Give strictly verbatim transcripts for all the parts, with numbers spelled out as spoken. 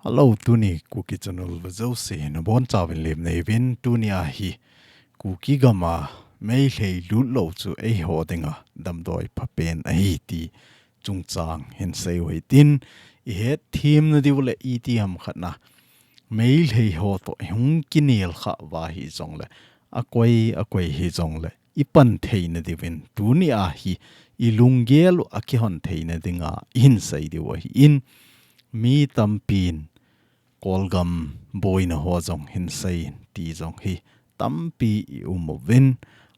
Hello, tuni Kuki channel va jouse nabonchauvin lemna neiyuvin, tuni ahi Kuki gam a Meitei lut lou chu eiho dinga damdoi phapen ahi ti chungchang hin seiu hitin, ihet themna diu le itiham khat na Meitei ho toh ihung kinel khah uva hijongle akoi akoi hijongle ipan theina diuvin tuni ahi ilunggel u akihon theina dinga ihin sei diu ahin, mi tampin Kolgam boina ho jong hin sei ti jong hi tampi ium uvin,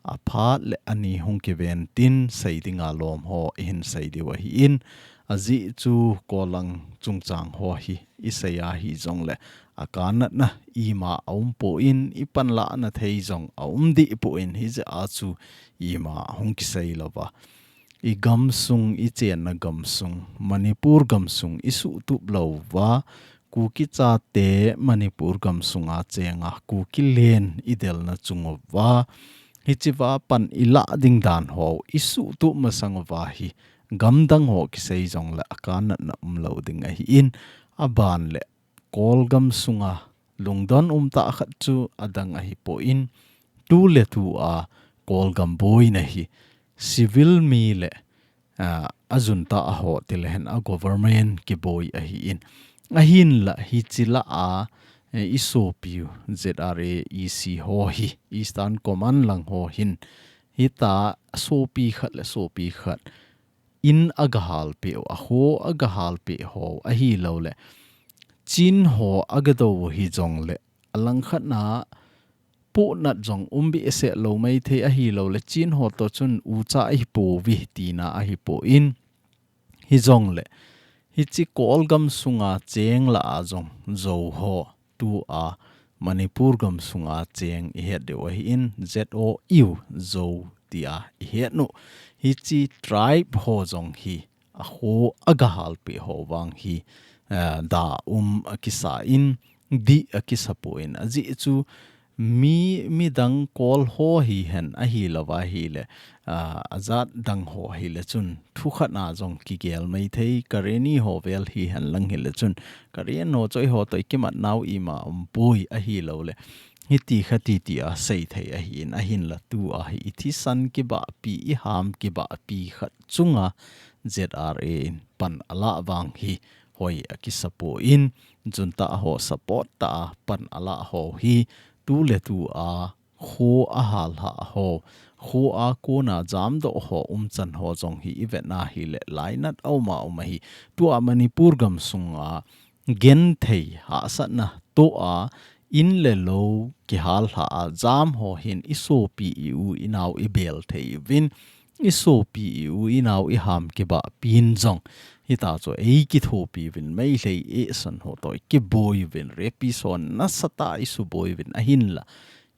aphat le ani hung kiven tin sei dinga lom ho ihin sei diu ahin, ajeh chu Kollang chungchang ho hi isei ahijongle akanatna ima aumpon, ipanlahna thei jong aum dehpon, hijeh a chu ima hung kisei louva igamsung, ichenna gamsung, Manipur gamsung isuhtup louva, Kuki chate Manipur gamsunga chenga Kuki len idelna chung uva, hichea pan ilah ding dan ho isuhtup masang uva hi gamdang ho kisei jongle akanatna umlou ding ahin, aban le Kolgam sunga lungdon umtah khat chu adang ahipon, tuletua Kolgam boina hi civil mi le, ah, ajunta ho tilehen a government kiboi ahin. Ahinla hiche lah a, eh, isopiu Z R A E C ho hi, Eastern Command lang ho hin, hitia sopi khat le sopi khat in agahalpeh u, akho agahalpeh ho ahiloule Chin ho agadou u hijongle, alangkhat na pohnat jong um behseh lou maithei ahiloule Chin ho toh chun ucha ahipouve tina ahipon, hijongle hiche Kolgam sunga cheng lah a jong Zou ho, tua Manipur gamsunga cheng ihet diu ahin, Z O U, Zou tia ihet u. Hiche tribe ho jong hi akho agahalpeh ho vang hi, eh, da um akisan, dih akisapon, ajeh chu mi, midang Kol ho hihen ahilouva hile, ah, ajat dang ho hile chun thukhat na jong kigel maithei, Karen ho vel hihen lang hile chun Karen ho choi ho toh ikimat nau ima umpoi ahiloule hiti khati tia seithei ahin, ahinla tua hi ithisan kibahpi, iham kibahpi khat chunga Z R A in pan alah vang hi hoi akisapon, junta ho support tah a pan alah ho hi tuletua kho ahal lhah ho, khoa kona jamdoh ho umchan ho jong hi ivet na hile lainat auma um ahi. Tua Manipur gamsunga genthei hahsatna toh a in le lou kihal lhah a jam ho hin isopi i-u inao ibel thei uvin, isopi i-u inao iham kibahpin jong hitia chu eikithopi uvin, Meitei eisan ho toh ikiboi uvin, rapist ho nasatah a isuboi uvin ahinla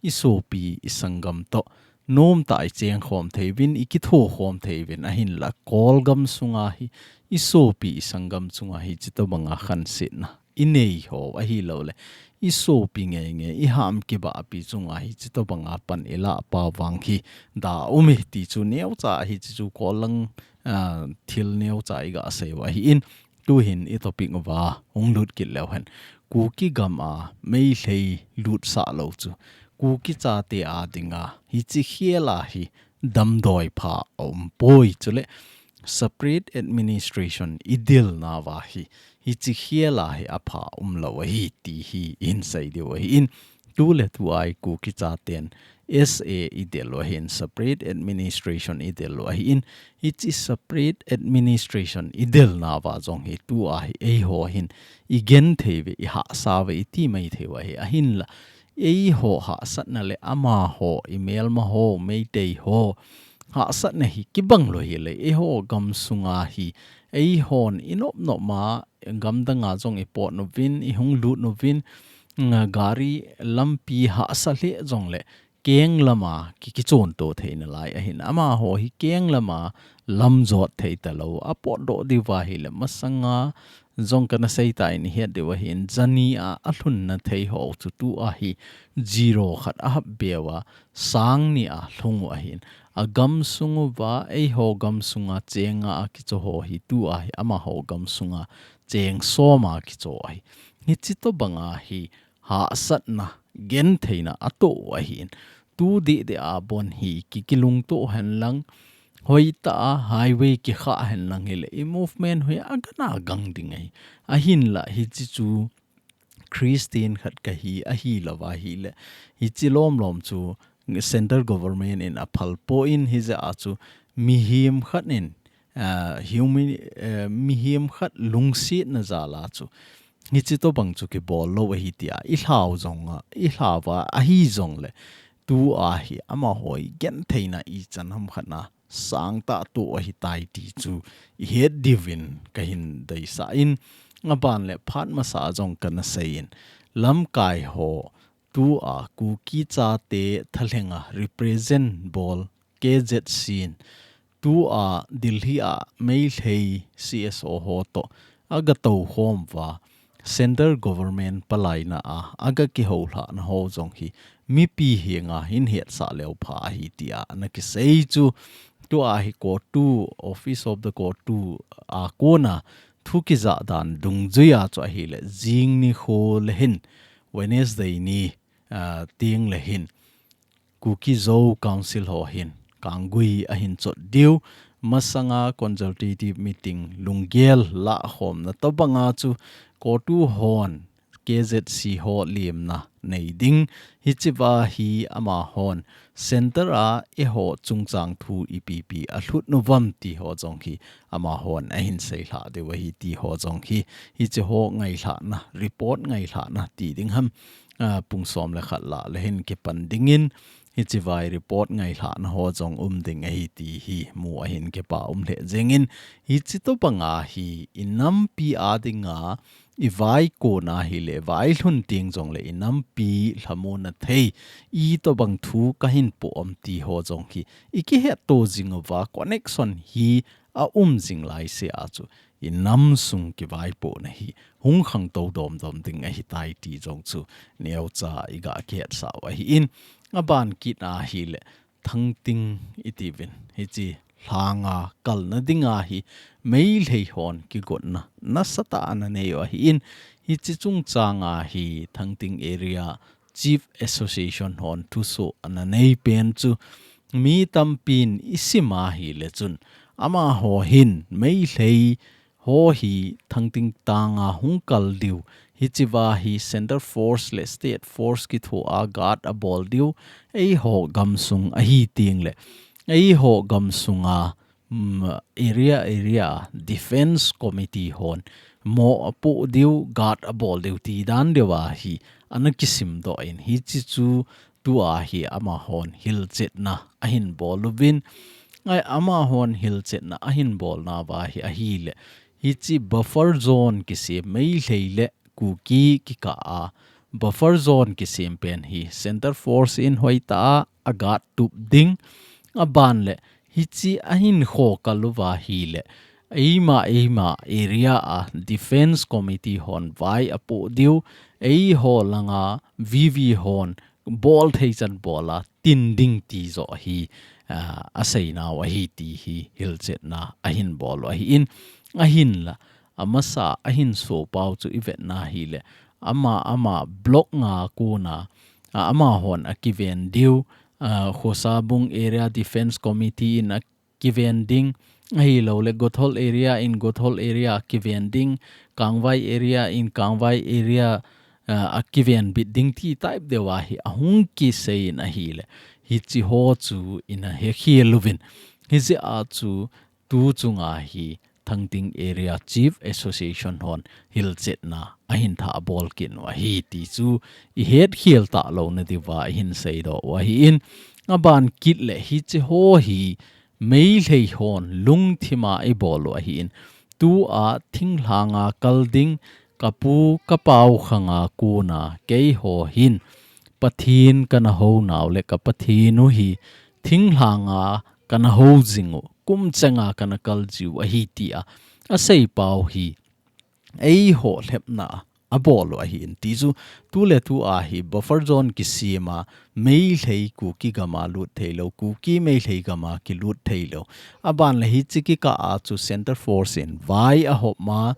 isopi isanggam toh nomtah a ichengkhom thei uvin, ikithokhom thei uvin ahinla Kolgam sunga hi isopi isanggam chunga hi hitobanga khansetna inei ho ahiloule isopi ngeingei, iham kibahpi chunga hi hitobanga pan ilah pau vang hi da um e ti chu neocha hiche chu Kollang, ah, thil neocha igasei u ahin, tuhin itopic uva hung lut kit leuhen, Kuki gam a Meitei lutsah lou chu Kuki chate a dinga hiche khel a hi damdoi pha aumpoi, chule separate administration idel nauva hi hiche khel a hi apha umlou ahi ti hi ihin sei diu ahin, tuletua Kuki chaten S A idel u ahin, separate administration idel u ahin, hiche separate administration idel nauva jong hi tua hi eiho hin igenthei uve, ihahsa uve, iti maithei u ahi, ahinla eiho hahsatna le amaho imelma ho, Meitei ho hahsatna hi kibang lou hile, eiho gamsunga hi eihon inop nop ma gamdanga jong ipot uvin, ihung lut uvin, nga gari lampi hahsa lheh jongle keng lama ki, kichonto theina lai ahin, amaho hi keng lama lam jot thei talou, apotdoh diuva hile masanga jong kana seitan ihet diu ahin, jani a alhunna thei ho chu tua hi zero khat ahap beuva sang ni a lhung u ahin, agamsung uva eiho gamsunga cheng nga a kicho ho hi tua hi amaho gamsunga cheng som a kicho ahi. Hichi tobanga hi hahsatna, gentheina atoh u ahin. Tu deh deh a bon hi ki, kilungtoh hen lang, hoitah a highway kikhah hen lang hile, i movement hi agana gang ding ahi. Ahinla hichi chu Christian khat kahi, ahilouva hile, hichi lomlom chu central government in aphal poi, hijeh a chu mihem khat in, ah, humi-, eh, mihem khat lungsetna jal a chu hichi tobang chu kibol lou ahi tia i lhau jonga, i lhauva ahi jongle, tua hi amaho i gentheina ichan ham khat na sangtah toh ahitai ti chu i het diuvin kahin deisah in, aban le phat masa jong kana seiyin, lamkai ho tua Kuki chate thalhenga represent bol K Z C in tua Delhi a Meitei C S O ho toh agatou khom uva, central government palaina a aga kihoulhahna ho jong hi mipi henga hin hetsah leu pha ahi tia ana kisei chu, tua hi CoTU, Office of the CoTU a kona thu kijah dan dungjuia chu ahile, jing nikho le hin, Wednesday ni, ah, teng le hin, Kuki Zo Council ho hin kanggui ahin chot diu, masanga consultative meeting lunggel lahkhomna tobanga chu CoTU hon K Z C ho lemna nei ding, hichiva hi amahon centre a eiho chungchang thu ipi ipi alhut uvam ti ho jong hi amahon ahin seilhah diu ahi ti ho jong hi, hichi ho ngailhahna, report ngailhahna ti ding ham, ah, pung som le khat lah le hin kipan dingin, hichiva i report ngailhahna ho jong um ding ahi ti hi mu ahin kipa um lheh jengin, hichi tobanga hi i nampi a dinga i vaikon ahile, vailhun teng jongle i nampi lhamonna thei, itobang thu kahin po am ti ho jong hi i kihetto jing uva, connection hi aum jing laisea chu i namsung kivaipohna hi hung khangtou domdom ding ahitai ti jong chu neocha i ga kihetsah u ahin, aban kit ahile, Thangting i tiuvin, hichi lhanga kalna dinga hi Meitei hon kigotna nasatah ana nei u ahin, hichi chungchanga hi Thangting Area Chief Association hon thusoh ana nei pen chu, mi tampin i sim ahile chun, amaho hin Meitei ho hi Thangting tanga hung kal diu, hichiva hi Centre Force le State Force kithoa guard abol diu, eiho gamsung ahi tengle, eiho gamsunga, mm, area, area Defence Committee hon mo apoh diu, guard abol diu ti dan deuva hi ana kisimdoh in, hichi chu tua hi amahon hilchetna ahin bol uvin, ai, amahon hilchetna ahin bolnauva hi ahile, hichi buffer zone kisem, Meitei le Kuki kikah a buffer zone kisem pen hi Centre Force in hoitah a guard tup ding, aban le hichi ahin kho kal uva hile, eima, eima area a Defence Committee hon vai apoh diu, eiho langa V V hon bol thei chan bola tin ding ti joh hi, ah, aseinau ahi ti hi hilchetna ahin bol u ahin, ahinla, amasa ahin sopau chu i vetna hile, ama, ama block nga kona, ah, amahon akiven diu, ah, Khosabung Area Defence Committee in a kiven ding, ahilouleh Gothol area in Gothol area kiven ding, Kangvai area in Kangvai area, ah, akiven bit ding ti type deuva hi ahung kisei in ahile, hichi ho chu ina hekhel uvin. Hijeh a chu tu chunga hi Thangting Area Chief Association hon hilchetna ahin thah bol kit u ahi ti chu i hetkhel talouna diuva i hin seidoh u ahin, aban kit le hichi ho hi Meitei hon lungthima i bol u ahin, tua thinglhanga kal ding, kapu kapau khanga kona keiho hin Pathen kana hounau le ka Pathen u hi thinglhanga kana hou jing u, kum chenga kana kal jiu ahi tia aseipau hi eiho lhepna abol u ahin ti chu, tuletua hi buffer zone kisema, Meitei Kuki gama lut theilou, Kuki Meitei gama kilut theilou. Aban le hichi kikah a chu Centre Force in vai ahopma,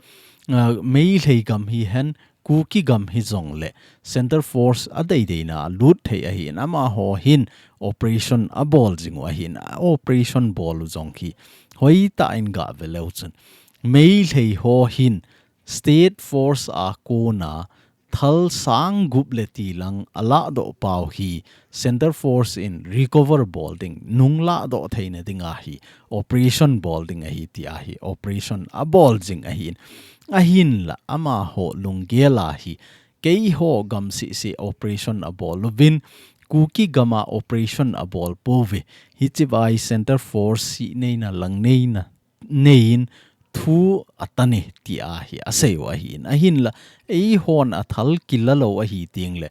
ah, Meitei gam hihen, Kuki gam hijongle Centre Force adeideina lut thei ahin, amaho hin operation abol jing u ahin, operation bol u jong hi hoitah in gah ve leu chun Meitei ho hin State Force a kona thal sang gup le tilang alahdoh pau hi Centre Force in recover bol ding, nung lahdoh theina dinga hi operation bol ding ahi tia hi operation abol jing ahin, ahinla amaho lunggel a hi keiho gam seh seh operation abol uvin, Kuki gam a operation abol pouve, hiche vai Centre Force sih neina lang neina neiyin thu atan e tia hi asei u ahin, ahinla eihon athal kila lou ahi tengle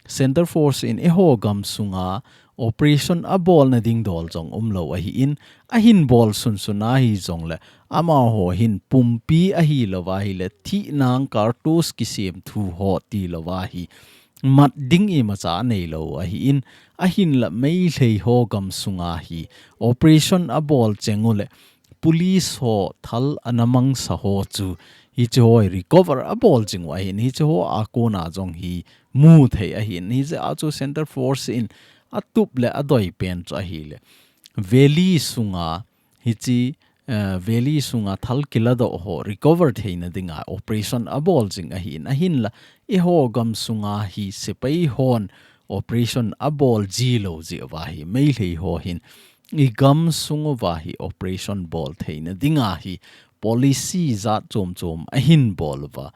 Centre Force in eiho gam sunga operation abolna ding dol jong umlou ahin, ahin bol sunsun ahi jongle amaho hin pumpi ahilou va ahile thihnang cartridge kisem thu ho tilou va hi mat ding imacha aneilou ahin, ahinla Meitei ho gam sunga hi operation abol cheng ule police ho thal ana mangsa ho chu hiche ho hi recover abol jing u ahin, hiche ho a kona jong hi mu thei ahin, hijeh a chu Centre Force in atup le adoi pen chu ahile valley sunga hiche, eh, valley sunga thal kiladoh ho recover theina dinga operation abol jing ahin, ahinla eiho gam sunga hi sepai hon operation abol ji lou jeh uva hi Meitei ho hin igam sung uva hi operation bol theina dinga hi policy jat chom chom ahin bol uva,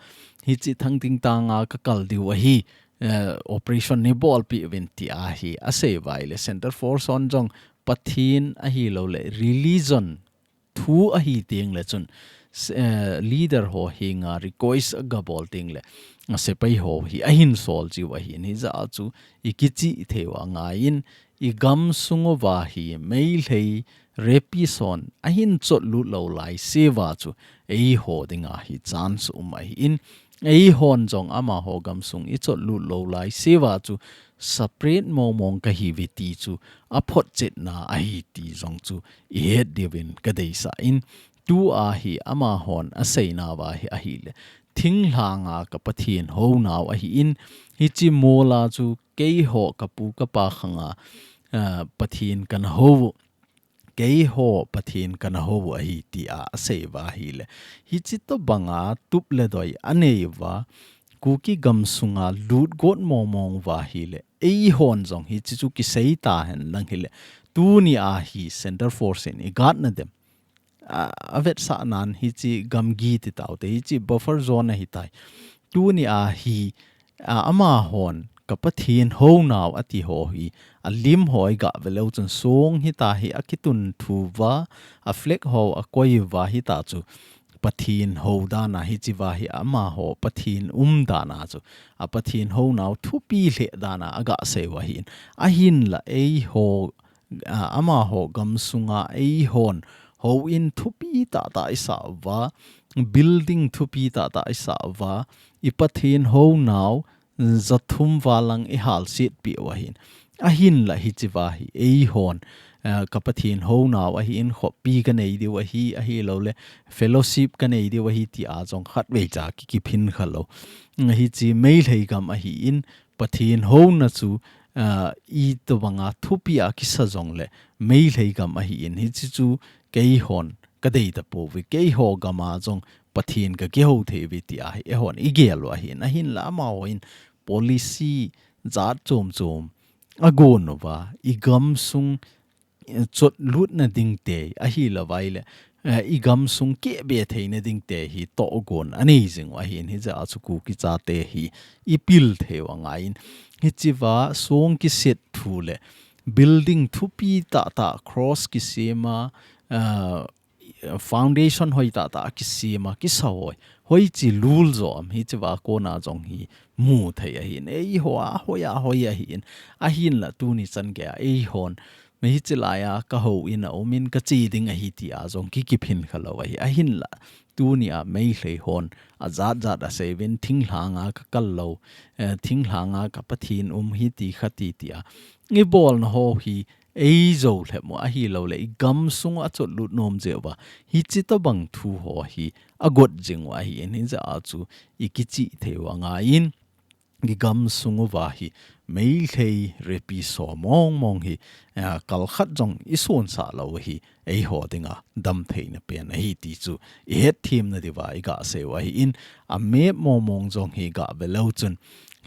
hiche Thangting tanga kakal diu ahi, eh, operation neibolpeh uvin tia hi asei uva ahile Centre Force hon jong Pathen ahiloule religion thu ahi tengle chun, s-, eh, leader ho henga request agabol tengle, a sepai ho hi ahin sol jiu ahin, hijeh a chu ikichih thei u angaiyin, igam sung uva hi Meitei rapist hon ahin chotlut lou laiseuva chu eiho dinga hi chance um ahin, eihon jong amaho gamsung ichotlut lou laiseuva chu separate mongmong kahiuve ti chu aphotchetna ahi ti jong chu ihet diuvin kadeisah in, tua hi amahon aseinauva hi ahile, thinglhanga ka Pathen hounau ahin, hiche mola chu keiho kapu kapa khanga, ah, Pathen kana hou u, keiho Pathen kana hou u ahi tia aseiuva ahile, hiche tobanga tup le doi aneiuva, Kuki gamsunga lutgot mongmong uva ahile, eihon jong hiche chu kisei tahen lang hile, tunia hi Centre Force in igatna dem, a, avetsahnan hiche gamgi titaute, hiche buffer zone ahitai. Tunia hi, a, amahon ka Pathen hounau ati ho hi, alim ho igah veleu chun song hita hi akitun thuva, a flag ho akoiuva hita chu Pathen hou dana hicheva hi amaho Pathen um dana chu, a Pathen hounau thupi lheh dana agah seiu ahin, ahinla eiho, a, amaho gamsunga eihon houin thupi tahtah isah uva, building thupi tahtah isah uva, i Pathen hounau jathum val lang ihalsetpeh u ahin. Ahinla hicheva hi eihon, eh, ka Pathen hounau ahin, khoppi kanei diu ahi, ahiloule fellowship kanei diu ahi tia jong khatveicha ki, kiphin khalou. Hiche Meitei gam ahin, Pathen houna chu, ah, itobanga thupia kisa jongle, Meitei gam ahin, hiche chu keihon kadei tapouve, keiho gama jong Pathen kakihou theiuve tia hi eihon igel u ahin, ahinla amahon policy jat chom chom agon uva, igamsung, eh, chotlutna dingte ahilouva ahile, eh, igamsung kehbe theina dingte hi tohgon anei jing u ahin, hijeh a chu Kuki chate hi ipil theiu angaiyin, hicheva song kiset thu le building thupi tahtah cross kisema, ah, foundation hoi tahtah kisema, kisa hoi, hoiche lul jo am hicheva kona jong hi mu thei ahin, eiho a hoi a hoi ahin, ahinla tuni chan geia eihon hiche laiya kahouin aumin kache ding ahi tia jong ki, kiphin khalou ahi, ahinla tunia Meitei hon ajat jat aseiyuvin thinglhanga kakal lou, eh, thinglhanga ka Pathen um hi ti kha ti tia ibolna ho hi ei jou lhep u ahilouleh i gamsung u achotlut nom jeh uva, hichi tobang thu ho hi agot jing u ahin, hijeh a chu i kichih thei u angaiyin, i gamsung uva hi Meitei repi so mong mong hi, ah, kalkhat jong i sunsah lou hi eiho dinga damtheina pen ahi ti chu i hetthem nadiuva i gasei u ahin, a map mong mong jong hi gave leu chun,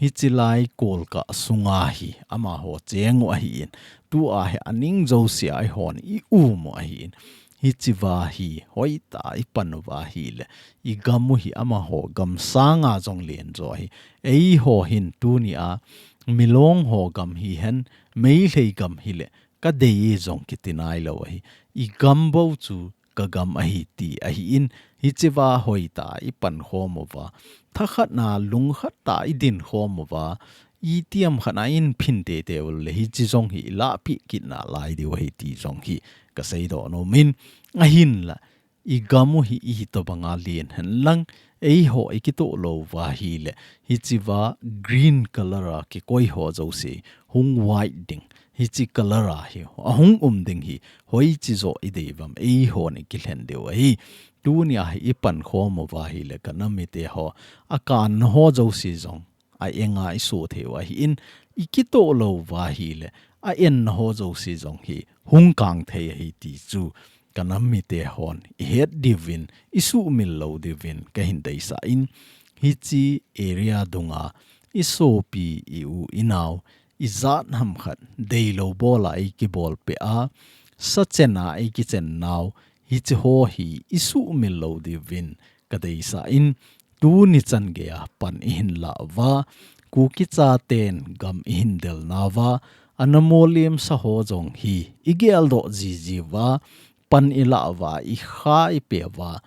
hichi lai Kolkah sunga hi amaho cheng u ahin, tua hi aning jousea eihon i um u ahin, hichiva hi hoitah a i pan uva ahileh, i gam u hi amaho gam sanga jong len jo ahi, eiho hin tunia Milong ho gam hihen, Meitei gam hileh kadei e jong kiti nailou ahi, i gam bou chu ka gam ahi ti ahin, hichiva hoitah a i pankhom uva, thakhat na lungkhat tah a i dinkhom uva, itiham khat na i phin teitei uleh hichi jong hi i lahpeh kit nalai diu ahi ti jong hi ka seidoh nomin, ahinla i gam u hi itobanga len henlang, eiho i kitoh lou uva ahileh, hichiva green color a kikoi ho jouse hung white ding, hichi color a hi ahung um ding hi hoichi jo i dei uvam, eihon i kilhen diu ahi. Tunia hi i pankhom uva ahileh ka nam mite ho, akanna ho jouse jong a enga i so thei u ahin, i kitoh lou uva ahileh a enna ho jouse jong hi hung kang thei ahi ti chu ka nam mite hon i het diuvin, i sumil lou diuvin ka hin deisah in, hichi area dunga i sopi, i u i nao, i jat ham khat deilou bola ei kibolpeh a, sachen a ei kichen nau, hichi ho hi i sumil lou diuvin ka deisah in, tuni chan geiya pan i hin lah uva, Kuki chaten gam i hin del nauva, ana molem sa ho jong hi i geldoh jiji uva, pan i lah uva, i kha i pe uva,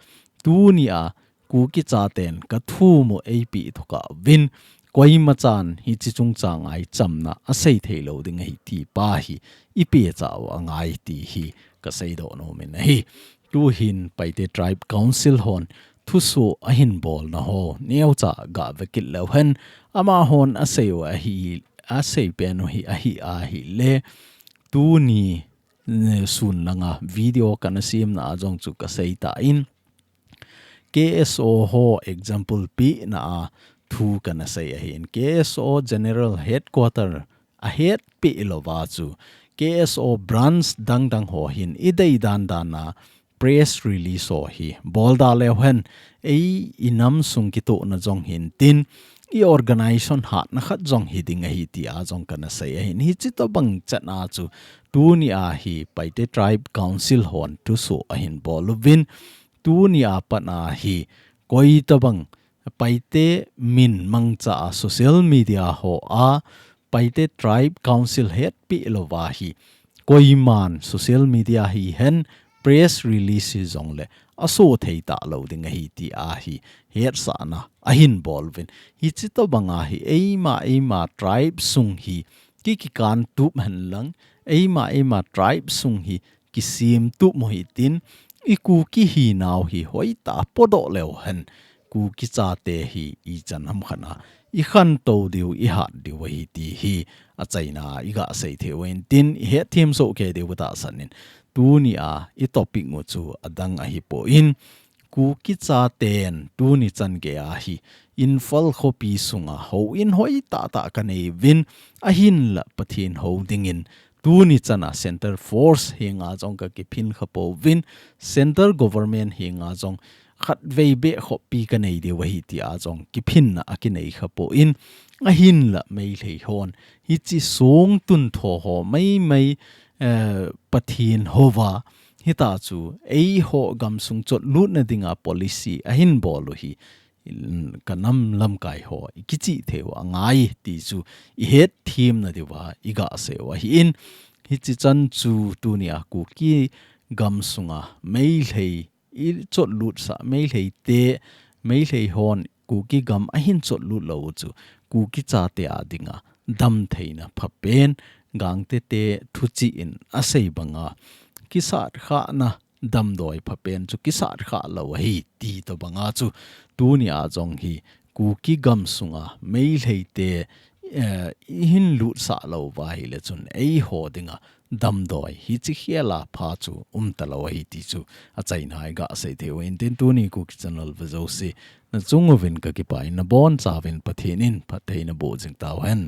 tunia Kuki chaten ka thum u ei peh thukah uvin, koima chan hichi chungchang a i chamna a sei thei lou ding ahi ti pa hi i pehcha u angai ti hi ka seidoh nomin ahi. Tuhin Paite Tribe Council hon thusoh ahin bolna ho neocha gave kit leu hen, amahon asei u ahi, asei pen u hi ahi ahileh, tuni, eh, sun langa video kana semna a jong chu ka sei tan, K S O ho example pehna a thu kana sei ahin, K S O General Headquarter a hetpeh louva chu K S O branch dang dang ho hin i dei dan dan a press release ho hi bol da leu hen, ei i nam sung kitohna jong hin tin, i organization hatna khat jong hi ding ahi ti a jong kana sei ahin, hichi tobang chan a chu tunia hi Paite Tribe Council hon thusoh ahin bol uvin, tunia pat a hi koi tobang Paite min mangcha a social media ho a Paite Tribe Council hetpeh louva hi koiman social media hihen press release hijongleh aso thei talou ding ahi ti a hi hetsahna ahin bol uvin. Hichi tobang a hi eima eima tribe sung hi ki, kikan tup henlang, eima eima tribe sung hi kisem tup mo hitin, i Kuki hinau hi hoitah a podoh leu hen, Kuki chate hi ichan ham khat a i khantou diu, i hat diu ahi ti hi achaina a i gasei thei uvin tin, i hetthem soh kei diu katahsan in, tunia i topic u chu adang ahipoi, Kuki chaten tuni chan geiya hi Imphal khopi sunga houin hoitah tah kanei uvin, ahinla Pathen hou dingin tuni chan a Centre Force henga jong kakiphin kha pouvin, Centre Government henga jong khatvei beh khoppi kanei diu ahi ti a jong kiphinna akinei kha pon, ahinla Meitei hon hichi song tun tho ho maimai, eh, Pathen houva, hita chu eiho gamsung chotlutna dinga policy ahin bol u hi, in, ka nam lamkai ho i kichih thei u angai ti chu i hetthem nadiuva i gasei u ahin, hichi chan chu tunia Kuki gamsunga Meitei i chotlutsah, Meitei te, Meitei hon Kuki gam ahin chotlut lou u chu Kuki chate a dinga damtheina phapen, Gangte te thuchih in asei banga kisat khahna damdoi phapen chu kisat khah lou ahi ti tobanga chu tunia jong hi Kuki gamsunga Meitei te, eh, i hin lutsah louva ahileh chun eiho dinga damdoi hichi khela pha chu umtalou ahi ti chu achaina iga sei thei uvin tin tuni Kuki Channel vejouse nachung uvin kakipah in nabonchauvin Pathen in phatthei naboh jing tauhen.